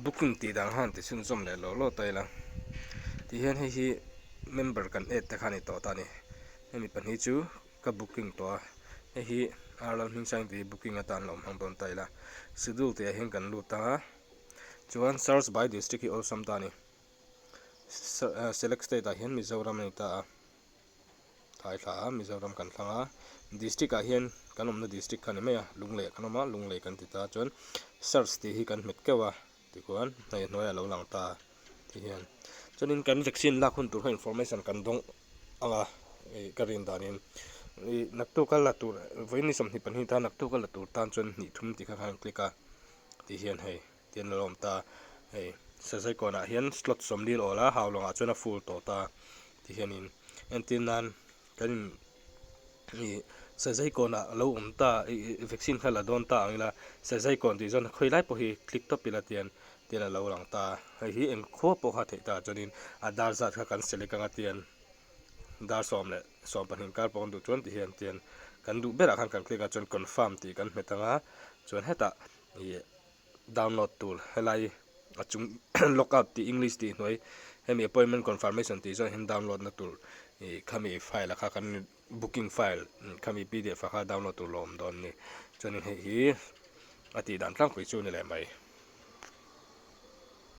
Booking tih dan khan ti chhunzawm leh law law ta ila tihian hei hi member kan add te kha a ni tawh ta a ni hemi pahnih chu ka booking tawh a hei hi ar lal hming sang tih hi booking atan la awm hmang dawn ta ila schedule tih ah hian kan lut a chuan search by district hi awlsam ta a ni select state ah hian Mizoram a ni ta a. Thai thla a Mizoram kan thlang a district ah hian kan awmna district kha a ni mai a Lunglei ah kan awm a Lunglei kan ti ta chuan search tih hi kan hmet keuh a tikhuan hei hnuaiah a lo lang ta ti hian chuanin kan vaccine lak hun tur kha information kan dawng ang a ih ka rin danin ih naktuk a la tur vawiin ni 22 tan naktuk a la tur tan chuan hnih thum tih kha khan click a ti hian hei. Tin a lawm ta, hei Sazai kawnah hian slot 40 awl a, Haulawngah chuan a full tawh ta ti hianin entir nan kan in ih Sazai kawnah a lo awm ta ih vaccine kha la dawn ta ang ila Sazai kawn tih chuan khawi lai pawh hi click tawp ila tian tian a lo lang ta, hei hi eng khua pawh kha theih ta chuanin a dar zat kha kan select anga tian dar sawm leh sawm pahnih kar pawh kan duh chuan ti hian tian kan duh berah khan kan click a chuan confirm tih kan hmet anga chuan hetah ih. Download tur helai a chung lockout tih english tih hnuai hemi appointment confirmation tih zawng hian download na tur ih khami file a kha kan booking file khami pdf a kha download tur la awm dawn a ni chuanin hei hi a tih dan tlangpui chu a ni leh mai.